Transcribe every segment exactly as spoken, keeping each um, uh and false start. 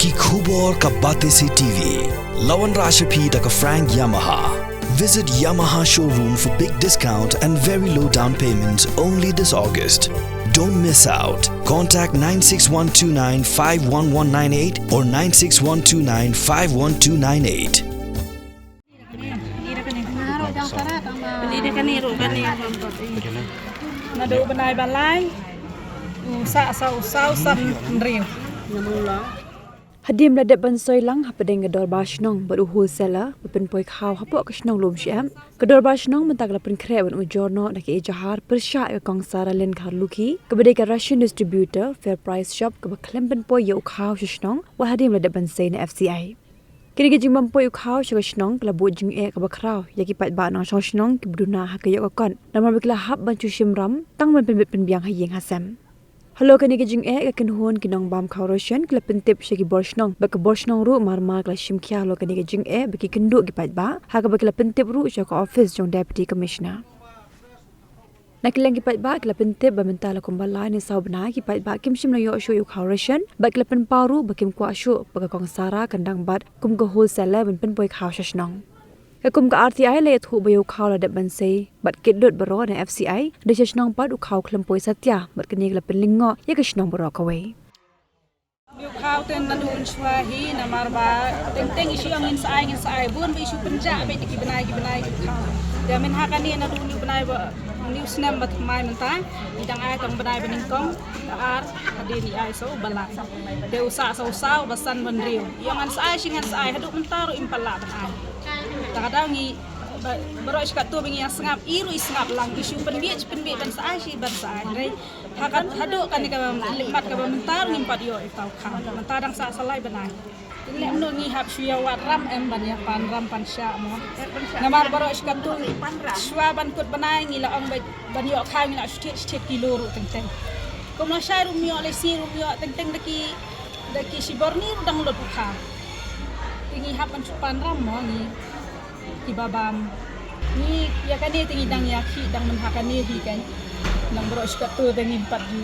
Ki khubor ka Batesi T V. La wanrah sha phi da ka Frank Yamaha. Visit Yamaha showroom for big discount and very low down payment only this August. Don't miss out. Contact nine six one two nine five one one nine eight or nine six one two nine five one two nine eight. Naduh u bnai ba lai, u sah saw saw san hynriew. Hadien ba la dep ban soi lang hapdeng ka dorbar shnong bad u wholesaler ba pynpoi khaw hapoh ka shnong Lumshyiap, ka dorbar shnong mynta ka la pynkhreh ban ujor noh da ka ejahar pyrshah ïa ka Kong Sara Lin Kharlukhi kaba dei ka ration distributor, Fair Price Shop, kaba khlem pynpoi ïa u khaw sha shnong wat hadien ba la dep ban sei na F C I. Kane ka jingbym poi u khaw sha ka shnong ka la buh jingeh kaba khraw ïa ki paidbah nongshong shnong kiba duna ha ka ïoh ka kot, namar ba ki la hap ban shu shim ram tang ban pynbit pynbiang ha ïing ha sem. Halor kane ka jingeh, ka kynhun ki nongbam khaw ration ki la pyntip sha ki bor shnong bad ka bor shnong ruh mar mar ka la shim khia halor kane ka jingeh ba ki kynduh ki paidbah, ha kaba ki la pyntip ruh sha ka office jong Deputy Commissioner. Na ki liang ki paidbah ki la pyntip ba mynta la kumba lai ne saw bnai ki paidbah kim shym la ïoh shuh ïa u khaw ration bad ki la pynpaw ruh ba kim kwah shuh ba ka Kong Sara kan dang bat kum ka wholesaler ban pynpoi khaw sha shnong. Ka kum ka R T I la ïathuh ba ïa u khaw la dep ban sei bad kit lut baroh na F C I, hynrei sha shnong pat u khaw khlem poi satia bad kane ka la pynlyngngoh ïa ka shnong baroh kawei. Ïa u khaw te naduh mynshuwa hi namar ba teng teng i shu ong ngin sa ai, ngin sa ai, bun ba i shu pynjah beit da ki bnai ki bnai ki khaw. Te mynta ha kane naduh une u bnai ba, une u snem ba thymmai mynta, i dang ai tang bnai ba nyngkong, ba ar, hadien i ai saw ba lai. Te u sah saw saw ba san ba hynriew. I ong ngan sa ai shi ngan sa ai, haduh mynta ruh im pat lah ban ai. Te ka daw ngi, ba, baroh shi katto ba ngi ïa sngap, i ruh i sngap lang, i shu pynbeit pynbeit ban sa ai shi ban sa ai. Hynrei ha ka, haduh kane ka mat kaba mynta ngim pat ïoh ïa u khaw. Mynta dang sah sa lai bnai. Te leh kumno, ngi hap shu ïa wad ram em ban ïa pan ram pan shah mo. Namar baroh shi katto shuwa ban kut bnai ngi la ong ba ban ïoh khaw ngi la shu thied shu thied kilo ruh teng teng. Kum lashai ruh ym ïoh, lashai ruh ym ïoh, teng teng da ki, da ki shibor ni ruh dang lut u khaw. Te ngi hap ban shu pan ram mo ngi. Kiba bam. Ngi ïa kane te ngi dang ïa khih dang mynta kane hi kan. Long baroh shi katto te ngim pat ju.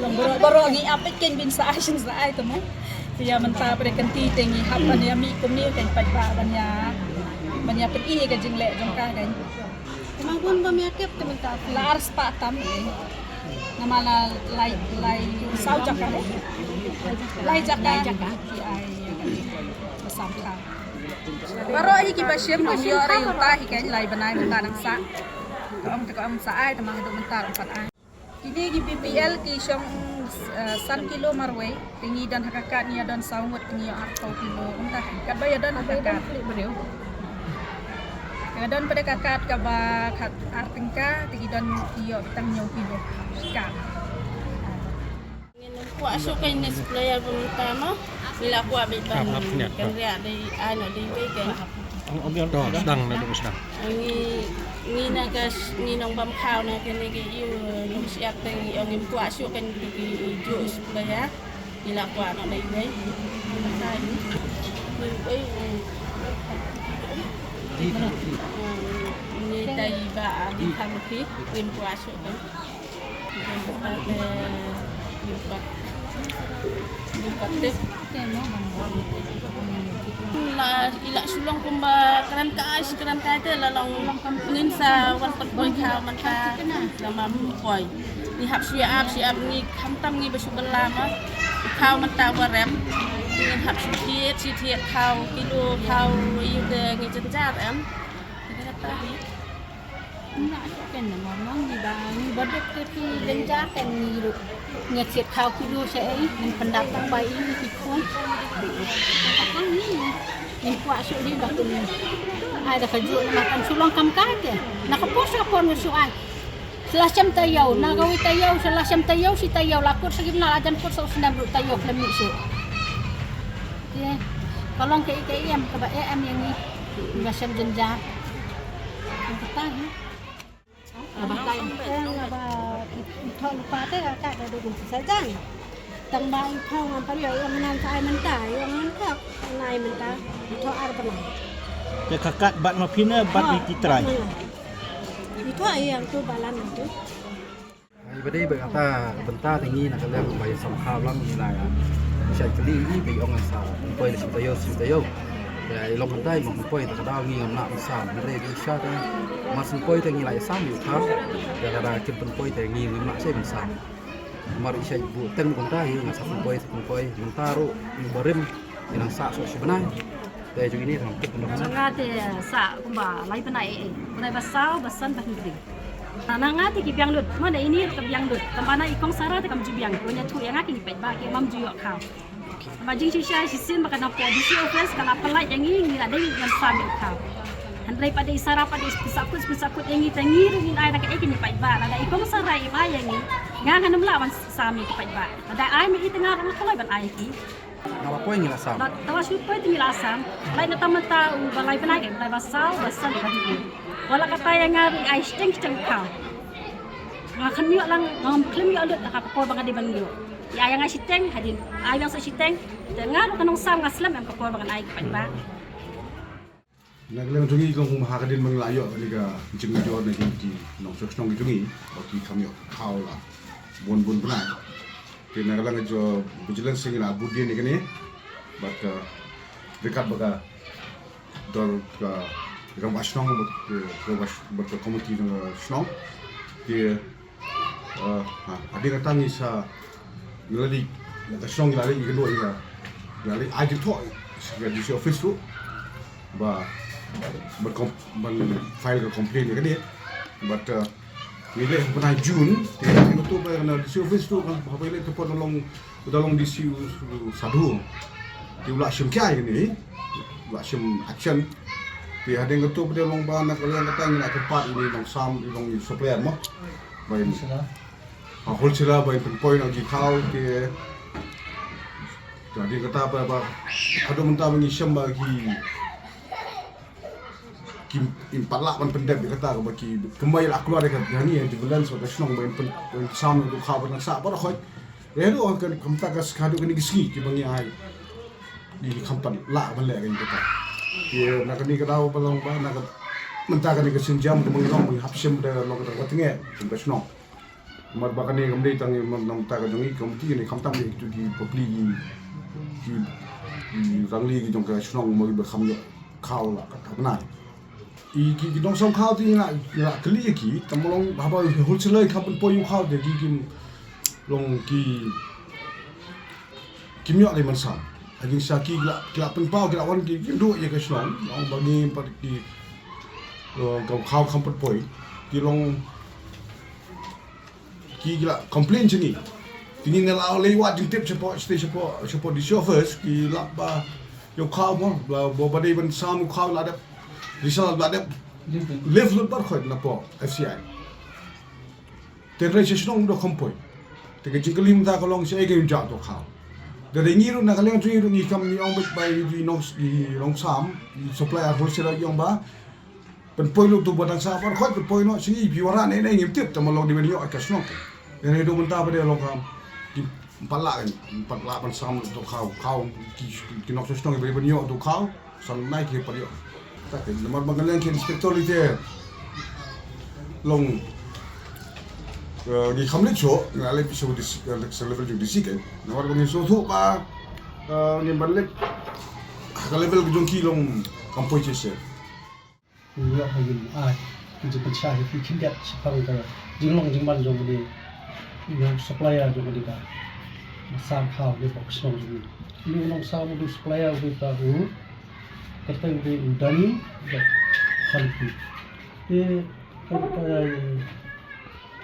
Long baroh baroh ngi ap beit kan, bin sa ai shin sa ai te mo. Te ïa mynta pyrshah kynti te ngi hap ban ïa mih kumne kan, pat ba ban ïa, ban ïa pyni ïa ka jingleh jong ka kan. Te ma bun bam ïa tip te mynta la ar spah tam. Namar la lai, lai saw jaka de. Lai jaka. Lai jaka. Ki ai ïa kane. Ba sam kha. Baroh hi kiba shim kim ïoh re uta hi kan, lai bnai mynta dang sah. Ka ong te ka ong sa ai, te ma haduh mynta ruh pat ai. Kine ki B P L ki shong, eh, san kilo marwei, te ngi don ha ka kad ngi ïa don saw ngut, te ngi ïoh arphew kilo kumta. Katba ïa don ha ka kad. Ïa don pat ka kad kaba khat ar tyngka, te ki don ki ïoh tang hynñiew kilo. Kad. Ngin kwah shuh kein ne supplier ba mynta mo. Ngi la kwah beit ban kynriah dei ai noh dei wei kein. To sdang na dong sdang. Ngi, ngi na ka s-, ngi nongbam khaw na kane ka ïew Lumshyiap te ngi ong ngim kwah shuh kein ki juh supplier. Ngi la kwah noh dei wei. Mynta ngi, ngi wei, ngi, ngi dei ba di kham ki ngim kwah shuh kein. La, i la shu long kumba kren kai, shi kren kai te la long ngin sa wan pynpoi khaw mynta, la ma pynpoi. Ngi hap shu ïa ap, shu ïa ap ngi khamtam ngi ba shu bylla ma. Khaw mynta wa rem. Ngin hap shu thied, shu thied khaw kilo, khaw ïu te ngi jynjar em. Te kata hi. Nga shu ken na mor nong ngi ba, ngi ba duk te phi jynjar ken ngi ruh. Ngi thied khaw kilo sha ei, ngin pyndap tang ba i ngi ki khun. Ka tang ngi, ngin kwah shu ri ba ken. Ai da ka juh na kam shu long kam kai te. Na ka por sha ka por ngi shu ai. Sha la shem taïew, na kawei taïew, sha la shem taïew, shi taïew, la kut sa ki bnai, la jan kut sa u snem ruh taïew khlem mih shuh. Te ka long kaei kaei em kaba eh em ïa ngi. Ngi ba shem jynjar. Kata hi. Ba tai. Ba i thoh lypa te ka kat da dei sa jang. Tang ba i thoh ngam pan ïoh, ïoh ngan sa ai mynta, ïoh ngan thoh ngan ai mynta. I thoh ar bnai. Te ka kat bad ma phi ne bad i ki trai. I thoh ai ïa tu ba lan tu. Ai ba dei ba kata bynta te ngi na ka liang ba ïa sam khaw lang ngi la ïa. Shait kali ngi, ka ong sa pynpoi da shi taïew, shi taïew. Te i long hynrei, i long pynpoi, te ka daw ngi ngam lah ban sam. Hynrei ki sha te, mar shu pynpoi te ngi lah ïa sam ïa u khaw. Te lada kim pynpoi te ngi ngam lah shuh ban sam. Mar i shait bu teng bu kumta, i nga sa pynpoi, sa pynpoi. Mynta ruh, i barim, i nang sah shuh shi bnai. Te jong ine, ngam tip ban. Nga te sah kumba lai bnai, eh, eh. Bnai ba saw, ba san, ba hynriew. Na nga te ki biang lut, mo na ine ka biang lut. Tang ba na i kong Sara te kam ju biang, ko ïathuh ïa nga kine paidbah ki, ngam ju ïoh khaw. Tang ba jingshisha shisien ba ka na poi D C office ka la pynlait ïa ngi, ngi la dei ngan sam ïa u khaw. Hynrei pat de i Sara pat de shisha kut, shisha kut ïa ngi, te ngi ruh ngin ai da kaei kine paidbah, lada i kong Sara i bai ïa ngi, nga ngan ym lah ban sam ïa ki paidbah. Lada ai ma i te nga ruh nga kloi ban ai ïa ki. Nga ba poi ngi la sam. Ba, tang ba shu poi te ngi la sam. Lai na tang mynta u ba lai bnai, ka lai ba saw, ba san, ba hynriew. Wat la katta ïa nga ruh ai shiteng shiteng khaw. Nga khlem ïoh lang, ngam khlem ïoh lut ha ka por ba nga dei ban ïoh. Ïa, ïa nga shiteng, hadien ai biang sa shiteng. Te nga ruh ka nongsam nga slem em ka por ba ngan ai ki paidbah. Na ka liang jong ngi, kong, ha ka dien ba ngi la ïoh kane ka jingmynjur na ki, ki nongshong shnong ki jong ngi, ba ki kham ïoh khaw la bun bun bnai. Te na ka liang jong vigilance ngi la bud dien ïa kane, bad, uh, ryngkat bad ka dor ka rangbah shnong bad ka, bad ka komiti jong ka shnong. Te Uh, ha, hadien kata ngi sa, ngi la leit, na ka shnong ngi la leit, ngi la leit, ngi la leit ai jingthoh sha ka D C office ruh. Ba, ban com-, ban file ka complaint ïa kane. But, uh, ngi leit ha u bnai June, te ngi ïathuh ba na D C office ruh, kan, haba ngi leit te pon u long, u da long D C u, u Sadhu. Te u la shim khia ïa kane, u la shim action. Te hadien kata pat u long ba na ka liang kata ngi la kyrpad ïa i nongsam, i long i supplier mo. Ba in, ha, wholesaler ba in pynpoi noh ki khaw te. Te hadien kata ba, ba haduh mynta ba ngi shem ba ki, kim, kim pat lah ban pyndep ïa kata, ba ki, kumba i la kloi ïa ka, ïa ngi, ïa vigilance bad ka shnong ba in pyn, ba in sam ïa ki khaw ba nang sah baroh khoit. Ïa haduh ka, kumta ka, haduh kane ka sngi kiba ngi ai. Ngi kham pat lah ban leh ïa kata. Ïa na kane ka daw ba long ba na ka, mynta kane ka sienjam kaba ngi long ba ngi hap shim da long kata ka tnga, shim ka shnong. Namar ba kane kam dei tang ïa, namar mynta ka jong ngi ka komiti ne, khamtam ïa kitu ki bapli ki, ki, ki rangli ki jong ka shnong mo ba kham ïoh khaw la katta bnai. I ki, ki nongsam khaw te ngi la, ngi la kylli ïa ki, tang ba long haba wholesaler kham pynpoi ïa u khaw te ki, kim long ki, kim ïoh lei ban sam. Ha jingshisha ki la, ki la pynpaw, ki la wan ki, ki duh ïa ka shnong, long ba ngi pat ki, long ka khaw kham pynpoi. Ki long ki, ki la complain sha ngi. Te ngi la leit wad jingtip shapoh, shapoh, shapoh, shapoh D C office, ki la ba ïa u khaw mo, ba, ba, ba dei ban sam u khaw la dep, result la dep lift lut baroh khoit napoh F C I. Te hynrei sha shnong da kham poi. Te ka jingkylli mynta ka long shaei ka jingïoh u khaw. Da dei ngi ruh na ka liang jong ngi ruh ngi kam, ngi ong beit ba i nong, i nongsam, i supplier wholesaler i ong ba pynpoi lut tu ba dang sah baroh khoit, pynpoi noh sha ngi, phi wanrah ne ne ngim tip, tang ba long dei ban ïoh ka shnong. Ïa ne du mynta ba dei long kam, kim pat lah kan, kim pat lah ban sam lut tu khaw, khaw, ki, ki nongshong shnong ba dei ban ïoh tu khaw, san nai ki pat ïoh. Ta ke, namar ba ka liang ki inspector lei te long, eh, ngi kham leit shuh, ngi la leit sha u D C, eh, sha level jong u D C kan. Namar ba ngi sngewthuh ba, eh, ngim ban leit ha ka level jong ki long kam poi shisha. Ïoh ha ïing ai ki jingpynshai ha ki khyndiat shaphang ka jinglong jingman jong kane, u supplier jong kane ka sam khaw hapoh ka shnong jong ngi. Une u nongsam u dei u supplier uba i ta u kyrteng u dei u Dani bad Khanpi. Te ka, ka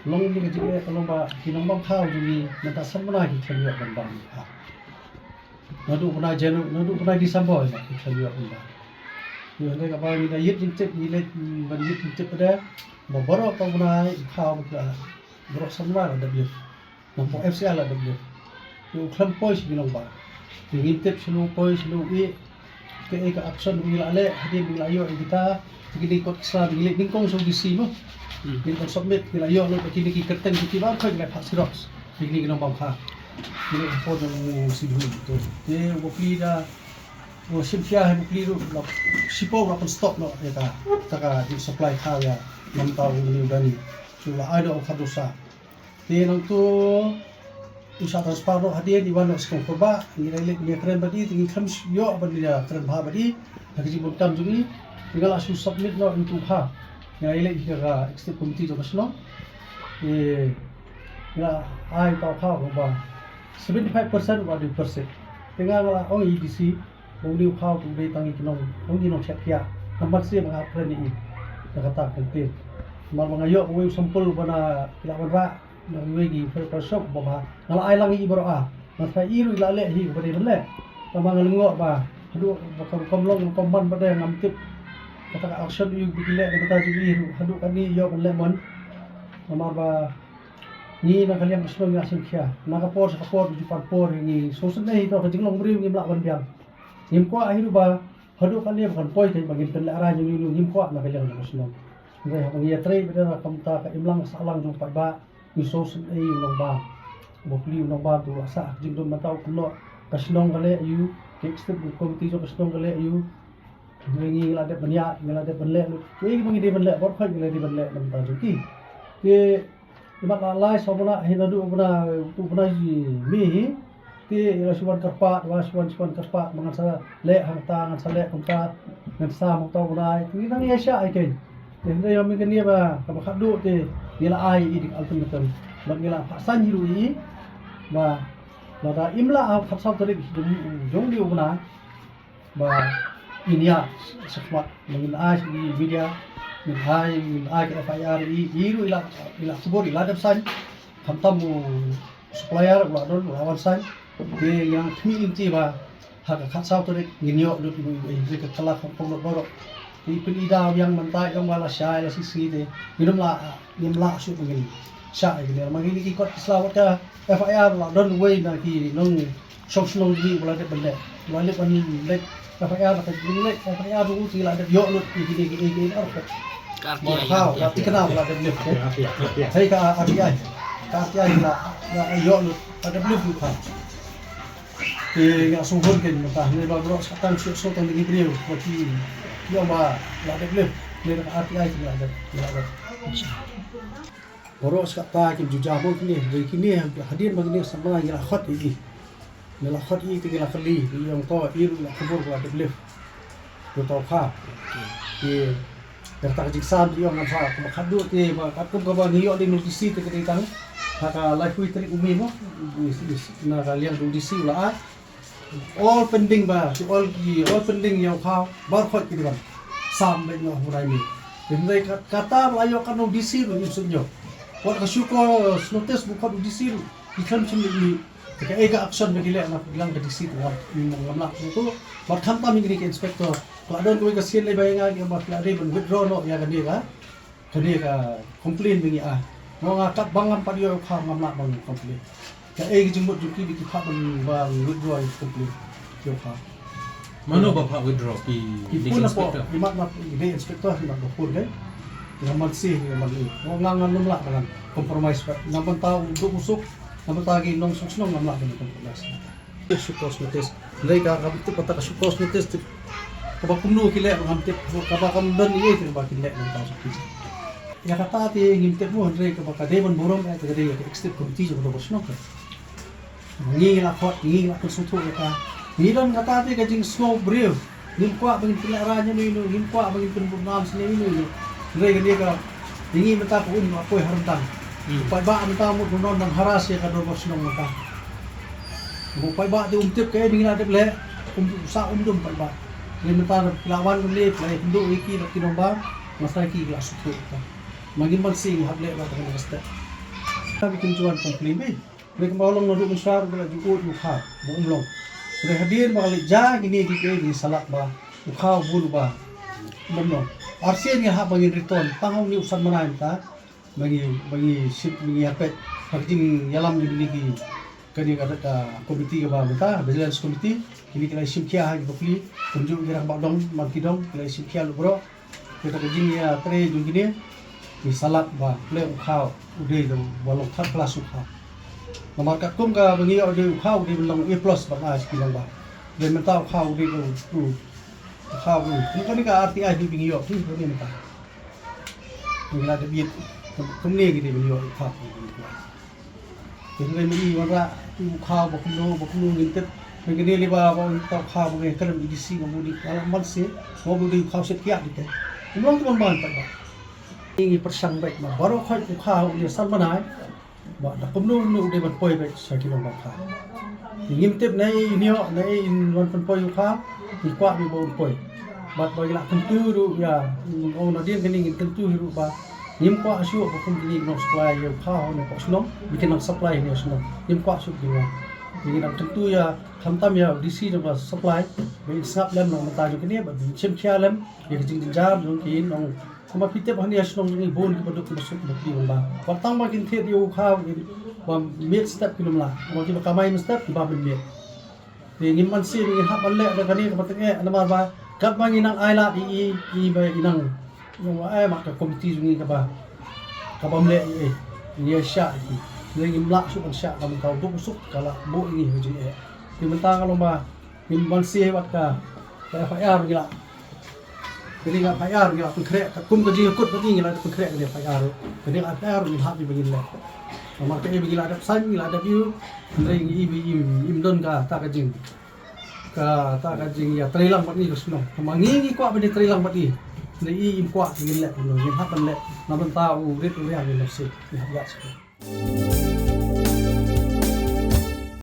long kane ka jingeh ka long ba ki nongbam khaw jong ngi mynta san bnai ki khlem ïoh ban bam khaw. Naduh u bnai Janu-, naduh u bnai December ba ki khlem ïoh ban bam. Ïoh hynrei kaba ngi da ïit jingtip, ngi leit ban ïit jingtip ba dei ba baroh ka bnai khaw ba baroh san bnai la dep lift. Napoh F C I la dep lift. Ïoh khlem poi sha ki nongbam. Te ngim tip shano poi shano ïeh. Kaei ka action ba ngi la leh hadien ba ngi la ïoh ïa kita. Te kine kot ki sla ba ngi leit nyngkong sha u D C mo. Hmm. Ngi la submit, ngi la ïoh lut ba kine ki kyrteng ki, ki bam khlem, ngi la phah xerox. Te kine ki nongbam khaw. Ngi la poi na u C W to. Te u bapli da, u shim khia ha u bapli ruh la shipor la pynstop noh ïa ka, ta ka jingsupply khaw ïa, namar u Dani. Te la ai da u Khadusa. Te nangtu Sha transfer noh hadien i wan na sdang pyrba, ngi la leit ngi kren bad i, te ngi khlem ïoh ban ïa kren bha bad i ha ka jingbun kam jong i. Te nga la shu submit noh into ha, ngi la leit ha ka executive committee jong ka shnong. Te ngi la ai tau ha ba seventy five percent ba di percent. Te nga la ong i D C, ba uni u khaw u dei tang i ki nong, uni nong shet kia. Namar sien ba nga kren i na kata ka ktien. Namar ba nga ïoh uwei u sampul ba na ki la wanrah na uwei ki paper shop ba, ba nga la ai lang i baroh a. Nga sa i ruh i la leh hi ba dei ban leh. Tang ba nga lyngngoh ba haduh ba kam, kam long kam ban ba dei ngam tip kata ka action u ba ki leh na kata jong i ruh haduh kane ïoh ban leh mon. Namar ba ngi na ka liang ka shnong ngi la sngewkhia na ka por sha ka por, ju pan por ngi sngewsynei hi to ka jinglong briew ngim lah ban biang. Ngim kwah hi ruh ba haduh kane ba kan poi te ba ngin pynlehrain ïa uni uni, ngim kwah na ka liang jong ka shnong. Hynrei haba ngi ïatrei beit na ka bynta ka imlang sahlang jong u paidbah, ngi sngewsynei ïa u nongbam. Ba pli u nongbam te u la sah jingdon, mynta u kynnoh ka shnong ka leh aïu, ka executive committee jong ka shnong ka leh aïu. Hynrei ngi la dep ban ïa, ngi la dep ban leh lut. Kiei kiba ngi dei ban leh, baroh khoit ngi la dei ban leh na ka bynta jong ki. Te imat la lai saw bnai hi naduh bnai, tu bnai jingmih hi. Te la shu wan kyrpad, la shu wan, shu wan kyrpad, ba ngan sa leh hangta, ngan sa leh kumta, ngan sa hangta u bnai. Te ngi dang ïa shah ai keiñ. Te hynrei ïa mi kane ba kaba khadduh te ngi la ai i dik ultimatum. Bad ngi la phah saiñ hi ruh i ba lada im lah ha ka khatsaw tarik jong, jong une u bnai, ba ngin ïa shakhmat, ba ngin ai sha ki media, ngin ai, ngin ai ka F I R i, i ruh i la, i la khubor, i la dep saiñ, khamtam u supplier u la don, u la wan saiñ. Te ngi dang khmih lynti ba ha ka khatsaw tarik ngin ïoh lut ïa ka kylla khongpong lut baroh. Te i pyn-i da biang mynta i ong ba la shai la shisngi te ngin ym lah, ngin ym lah shuh ba ngin shah ïa kine. Ma kine ki kot ki sla wat ka F I R la don uwei na ki nong shong shnong jong ngi ba la dep ban leh, ba la dep ban leh F I R, la ka jingleh F I R jong u te la dep ïoh lut ïa kine ki, ïa kine ki arphet. Ka R T I, ka R T I. Ba la thikna ba la dep lift, eh. Hei ka R T I, ka R T I la, la ïoh lut, la dep lift lut ha. Te nga sngewhun kein mynta, ne ba baroh sa tang shu shu tang dei ki briew ba ki ïoh ba la dep lift, ne ka R T I ki la dep, ki la dep. Baroh sa kata kim ju jam mo kine, dei kine hadien ba kine sa ma ngi la khot ïa i. Ngi la khot i te ngi la kylli, i ong to i ruh la khubor ba la dep lift. Ruh to kha. Ki kata ka jingsam i ong ngan sa kaba khadduh te ba katkum kaba ngi ïoh dei notice te ka dei tang ha ka laiphew tarik u Mei mo. Na ka liang jong D C u la ai. All pending ba, ki all, ki all pending ïa u khaw, baroh khoit ki dei ban sam beit noh ha u bnai Mei. Te hynrei ka, kata ba la ïoh katno D C ruh ngim sngewthuh. Wat ka show cause notice ba khot u D C ruh ki khlem shym leit mih. Te kaei ka action ba ki leh na ka liang ka D C te ngam, ngam lah sngewthuh. Bad khamtam ïa kine ki inspector, ka la don kawei ka sien lei ba ïa nga ki ong ba ki la dei ban withdraw noh ïa kane ka Kane ka complain ba ngi ai. Nga, nga kat ba ngam pat ïoh u khaw ngam lah ban complain. Kaei ka jingmut jong ki ba ki phah ban, ban withdraw ïa ka complain ïa u khaw. Mano ba phah withdraw? Ki, ki phone hapoh, inspector? Imat, imat i dei inspector, imat ba phone dei. Nga man si, nga man i. Nga, nga ngam lah ban compromise pat. Na bynta u duk u suk, na bynta ki nongshong shnong ngam lah ban compromise. Show cause notice. Hynrei ka ngam tip kata ka show cause notice tip. Kaba kumno ki leh ngam tip, kaba kam don ei ei te kaba kin leh nangta. Ïa kata te ngim tip mo, hynrei kaba ka dei ban burom eh te ka dei ïa ka executive committee jong ka Dorbar Shnong ka. Ngi la khot, ngi la pynsngewthuh ïa ka. Ngi don kata te ka jingsngew briew. Ngim kwah ba ngin pynlehrain ïa uno uno, ngim kwah ba ngin pynbun nam sha uno uno. Hynrei kane ka, ïa ngi mynta ka um ka poi ha ryntang. Hmm. Paidbah mynta mut ban don ban harass ïa ka Dorbar Shnong mynta. Ba paidbah te um tip kaei ba ngi la dep leh, um sa um dum paidbah. Hynrei mynta ki la wan kumne, ki la ïakynduh ïa ki bad ki nongbam, nga sngew ki la sngewthuh ïa ka. Ma ngim banse ngi hap leh bad kane ka step. Ka ba kin ju wan complain beit. Hynrei kumba long naduh mynshuwa ruh ka la ju ud ïa u khaw ba um long. Hynrei hadien ba ka la jia kine ki, ki, ki salad ba u khaw bun ba um long. Arsien ngi hap ba ngin return tang ha une u san bnai mynta ba ngi, ba ngi shim, ba ngi ïa peit ha ka jingïalam jong kine ki, kane ka, ka committee kaba mynta, vigilance committee, kine ki la shim khia ha ki bapli, kumjuh ki rangbah dong, man ki dong, ki la shim khia lut baroh. Kata ka jingïatrei jong kine, ngi salad ba leh u khaw u dei da ba long third class u khaw. Namar katkum kaba ngi ïoh u dei u khaw u dei ban long A plus ba ngai ki long ba. Dei mynta u khaw u dei u, u, u khaw u. Kumne ka R T I hi ba ngi ïoh hi ba ngi mynta. Ngi la dep ïit kumne ngi dei ban ïoh u khaw u dei u khaw. Te hynrei ma i wanrah, U khaw ba kumno ba kumno ngin tip. Mynta kane lei ba ba u khaw ba ngi kren ïa D C nga mut dei nga la man se. Nga mut dei u khaw shet kiad dei te. Kumno te ban ban pat ba. Ngi pyrshang beit ma baroh khoit u khaw u ne san ban ai. Ba da kumno kumno u dei ban poi beit sha ki nongbah khaw. Ngim tip na ei in ïoh na ei in wan pynpoi u khaw. Ngi kwah beit ba un poi. Bad ba ngi la kyntu ruh ïa ong nadien kane ngin kyntu ruh ba ngim kwah shuh ba kum kine ki nong supply ïa u khaw ne pok shnong ba kin nang supply ne shnong. Ngim kwah shuh ki nong. Ngi nang kyntu ïa khamtam ïa u D C jong ka supply ba in sngap lem nang mynta jong kine ba in shim khia lem ïa ka jingjynjar jong ki nong. Kumba phi tip hangne ha shnong jong ngi bun kiba duk kiba suk kiba phi ba. Wat tang ba kin thied ïa u khaw kin ba miet step ki lum la. Ba kiba kamai miet step kiba miet. Te ngim man sien ngin hap ban leh da kane kaba teng eh namar ba katba ngi nang ai lad i i i ba i nang nang ai mat ka komiti jong ngi kaba kaba mleh i i ngi ai shah i i. Ngi ngim lah shuh ban shah ka mynta u duk u suk ka la buh i ngi ha jingeh. Te mynta ka long ba ngim man sien wat ka ka F I R ngi la. Kane ka F I R ngi la pynkhreh ka kum ka jingkut ka ngi la pynkhreh kane F I R. Kane ka F I R ngi hap i ba ngin leh. Namar ka i ba ngi la dep sign ngi la dep ïu. Hynrei ngi i ba im im don ka ta ka jing ka ta ka jing ïa trei lang bad ngi ka shnong. Ka ma ngi ngi kwah ban ïa trei lang bad ngi. Hynrei i im kwah ngi leh ngi hap ban leh. Na bynta u rit u riang ngi leh sih ngi hap ïa sih.